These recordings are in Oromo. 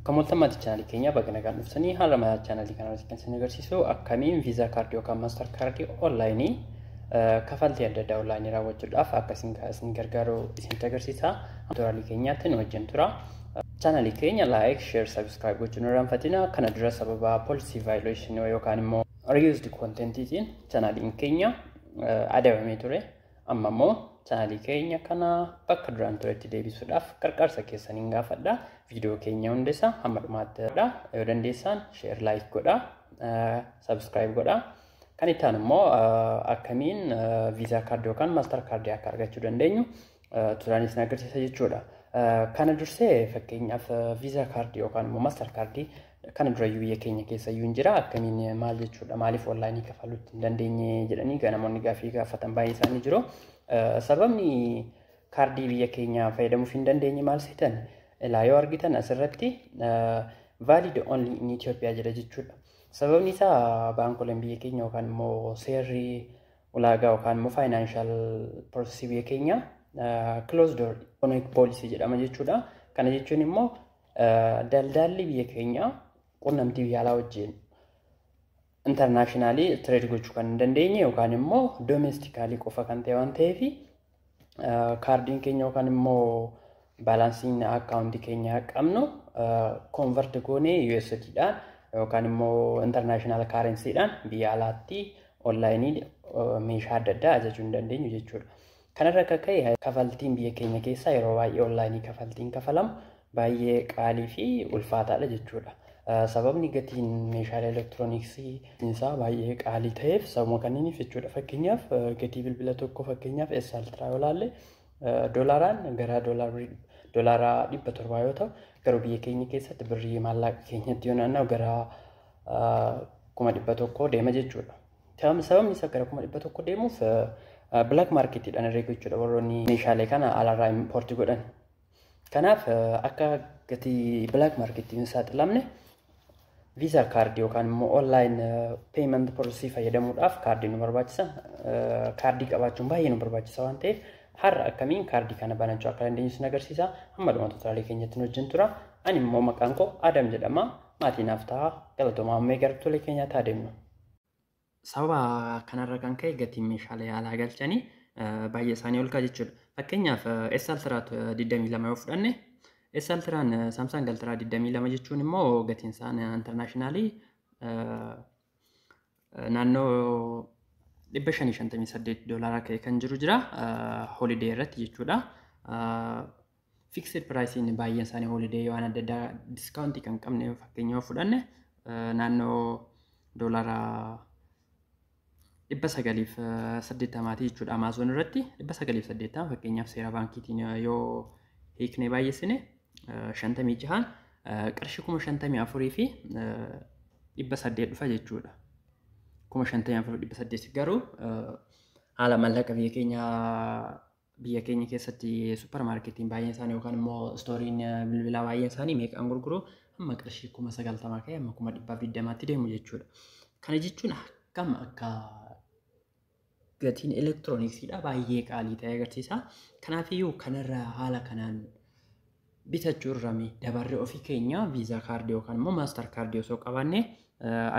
Akkam ooltan maatii chaanalii keenyaa, baga nagaan dhuftanii. Haala maatii chaanalii kana irratti kan isin agarsiisu akkamiin Visa kaardii yookaan Master kaardii onlaayinii kafaltii adda addaa onlaayinii raawwachuudhaaf akka isin gargaaru isinitti agarsiisa. Tutorialii keenyaatti nu wajjin tura. Chaanalii keenya like, share, subscribe gochuun hin irraanfatina. Kana dura sababa policy violation yookaan immoo reused contentiitiin chaanaliin keenya adabamee ture. Amma immoo chaanalii keenya kana bakka duraan turetti deebisuudhaaf qarqaarsa keessaniin gaafadha. Viidiyoo keenya hundeessa hamma dhumaatti yoo dandeessan share, like godha, subscribe godha. Kan itti aanu immoo akkamiin Visa kaardii yookaan Master kaardii akka argachuu dandeenyu tutorialii isin agarsiisa jechuudha. Kana dursee fakkeenyaaf Visa kaardii yookaan immoo Master kaardii kana durayyuu biyya keenya keessa iyyuu hin jira. Akkamiin, maal jechuudha, maaliif onlaayinii kafaluu hin dandeenye jedhanii namoonni gaaffii gaafatan baay'ee isaanii jiru. Sababni kaardii biyya keenya fayyadamuuf hin dandeenye maal seetan? Ilaa, yoo argitan asirratti "valid only in Ethiopia" jedha jechuudha. Sababni isaa baankoleen biyya keenya yookaan immoo seerri ulaagaa yookaan immoo financial processii biyya keenya closed door economic policy jedhama jechuudha. Kana jechuun immoo daldalli biyya keenya qunnamtii biyya alaa wajjin internationally trade gochuu kan hin dandeenye yookaan immoo domestically qofa kan ta'e waan ta'eef, kaardiin keenya yookaan immoo balanceiin akkaawuntii keenya qabnu convert goonee USD-dhaan yookaan immoo international currency-dhaan biyya alaatti onlaayinii meeshaa adda addaa ajajuu hin dandeenyu jechuudha. Kanarra akka ka'e kafaltiin biyya keenya keessaa yeroo baay'ee onlaayinii kafaltiin kafalamu baay'ee qaalii fi ulfaataadha jechuudha. Sababni gatiin meeshaalee elektirooniksii isaa baay'ee qaalii ta'eef sababuma kanneeniif jechuudha. Fakkeenyaaf gatii bilbila tokko, fakkeenyaaf S Ultra yoo ilaalle, doolaaraan gara doolaara 700 yoo ta'u, garuu biyya keenya keessatti birrii maallaqa keenyatti yoo naanna'u gara 100,000 deema jechuudha. Sababni isaa gara 100,000 deemuuf black marketiidhaan herreegu jechuudha warroonni meeshaalee kana alaarraa import godhan. Kanaaf akka gatii black marketiin hin saaxilamne Visa kaardii yookaan immoo online payment processii fayyadamuudhaaf kaardii nu barbaachisa. Kaardii qabaachuun baay'ee nu barbaachisa waan ta'eef, har'a akkamiin kaardii kana banachuu akka dandeenyu sin agarsiisa. Hamma dhuma tutorialii keenyatti nu wajjin tura. Ani immoo maqaan koo Adam jedhama. Maatii naaf ta'a. Galatoomaa, ammee gara tolee keenyaatti adeemnu. Sababa kanarra kan ka'e gatiin meeshaalee alaa galchanii baay'ee isaanii ol ka'a jechuudha. Fakkeenyaaf S Ultra 22 yoo fudhanne, S Ultraan Samsung Ultra 22 jechuun immoo gatiin isaa internationally naannoo 558 doolaaraa ka'e kan jiru jira holiday irratti jechuudha. Fixed priceiin baay'een isaanii holiday waan adda addaa discountii kan qabne fakkeenya yoo fudhanne, naannoo doolaara 980ti jechuudha. Amazon irratti 980, fakkeenyaaf seera baankiitiin yoo hiiknee baay'isine 56n qarshii 54,800 dhufa jechuudha. 54,800. Garuu haala maallaqa biyya keenya keessatti supermarketiin baay'een isaanii yookaan immoo storeiin bilbilaa baay'een isaanii meeqaan gurguru? Hamma qarshii 90,000 ka'e hamma 120,000tti deemu jechuudha. Kana jechuun akkam akka gatiin elektirooniksiidha baay'ee qaalii ta'e agarsiisa. Kanaafiyyuu kanarra haala kanaan bitachuu irra dabarree ofii keenya Visa kaardii yookaan immoo Master kaardii osoo qabaanne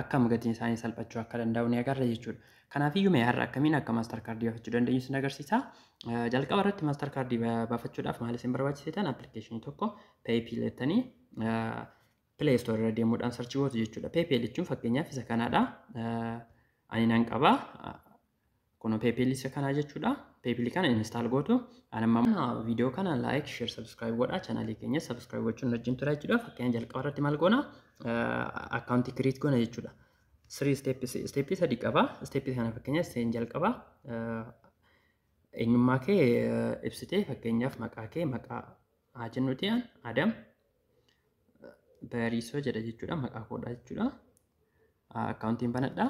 akkam gatiin isaanii salphachuu akka danda'u ni agarra jechuudha. Kanaafiyyuu mee har'a akkamiin akka Master kaardii baafachuu dandeenyu sin agarsiisa. Jalqaba irratti Master kaardii baafachuudhaaf maal isin barbaachisitan? Appilikeeshinii tokko PayPal jettanii Play Store irra deemuudhaan search gootu jechuudha. PayPal jechuun fakkeenyaaf isa kanaadha. Ani nan qaba. Kun PayPal isa kanaa jechuudha. PayPal kana install gootu. Ani amma viidiyoo kana like, share, subscribe godhaa. Chaanaalii keenya subscribe gochuun wajjin tura jechuudha. Fakkeenya jalqaba irratti maal goona? Akkaawuntii create goona jechuudha. Three stepii sadii qaba. Stepii kana fakkeenya seen jalqaba. Eenyummaa kee ibsitee, fakkeenyaaf maqaa kee maqaa haa jennuti, Adam Bariisoo jedha jechuudha. Maqaa koodha jechuudha. Akkaawuntiin banadha.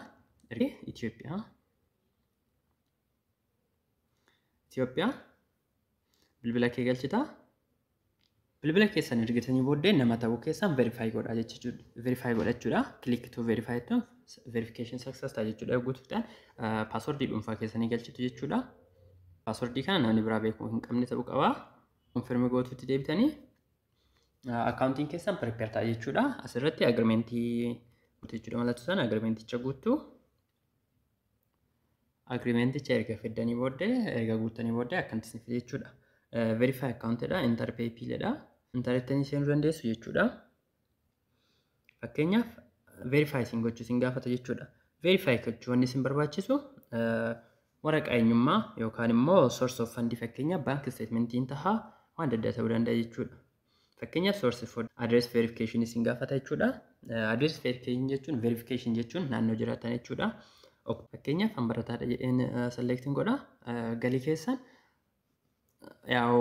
Itoophiyaa. Itoophiyaa. Bilbila kee galchita. Bilbila keessan ergatanii booddee nama ta'uu keessan verify godhaa jechuudha. Verify godhachuudha. Click to verify jechuun verification success ta'a jechuudha. Guutuudhaan passwordii dhuunfaa keessanii galchitu jechuudha. Passwordii kana namni biraa beekuu hin qabne ta'uu qaba. Confirm gootuutti deebitanii Akkaawuntiin keessan prepare ta'a jechuudha. Asirratti agreementii jechuudha, mallattoo sana agreementicha guuttu. Agreementicha erga fiddanii booddee, erga guuttanii booddee akkanatti isin fide jechuudha. Verify accountidha, enter PayPalidha. Enter jettanii seenuu dandeessu jechuudha. Fakkeenyaaf, verify isin gochuu isin gaafata jechuudha. Verify gochuu wanni isin barbaachisu waraqaa eenyummaa yookaan immoo source of fund, fakkeenyaaf bank statementiin tahaa, waan adda addaa ta'uu danda'a jechuudha. Fakkeenyaaf, source for address verification isin gaafata jechuudha. Address verification jechuun, verification jechuun naannoo jiraatan jechuudha. Fakkeenyaaf, kan barataadha jedheen selecting godha. Galii keessan, yaa'u,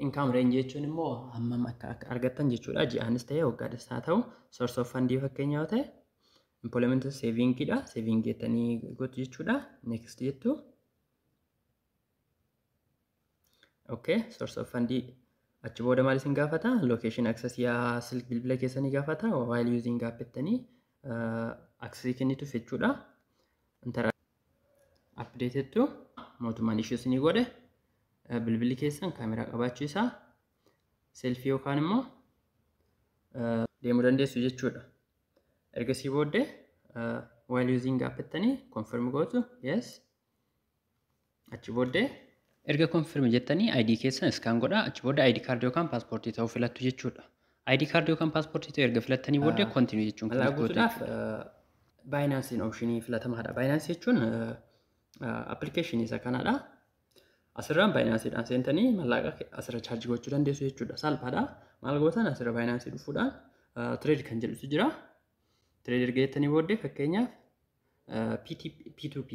income range jechuun immoo hammam akka argattan jechuudha. Ji'aanis ta'e waggaadhas haa ta'u, source of fund fakkeenyaa yoo ta'e employment savingidha. Saving jettanii gootu jechuudha. Next jettu. Okay, source of fund. Achi booda maal isin gaafata? Location access, yaa silk bilbila keessanii gaafata. While using app jettanii access kennituuf jechuudha. Enter update jettu. Mootummaan ishee isinii godhe bilbilli keessan kaameraa qabaachuu isaa, selfie yookaan immoo deemuu dandeessu jechuudha. Ergasii booddee while using app jettanii confirm gootu, yes. Achi booddee erga confirm jettanii ID keessan scan godha. Achi booda ID card yookaan paaspoortii ta'uu filattu jechuudha. ID card yookaan paaspoortii ta'uu erga filattanii booddee continue jechuun Mallaqa guutuudhaaf Binance'n optionii filatamaadha. Binance jechuun appilikeeshinii isa kanadha. Asirraan Binanceedhaan seentanii mallaqa asirra chaarjii gochuu dandeessu jechuudha. Salphaadha. Maal gootan? Asirra Binance dhufuudhaan trade kan jedhutu jira. Trade erga jettanii booddee, fakkeenyaaf, P2P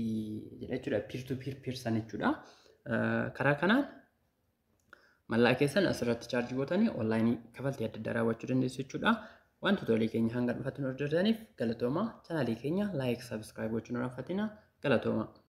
jedha jechuudha. Peer to peer person jechuudha. Karaa kanaan mallaqa keessan asirratti chaarjii gootanii onlaayinii kafaltii adda addaa raawwachuu dandeessu jechuudha. Wantoota olii keenya hanga dhufatti nu hordofaniif galatooma. Chaanaalii keenya like, subscribe gochuun hin irraanfatina. Galatooma.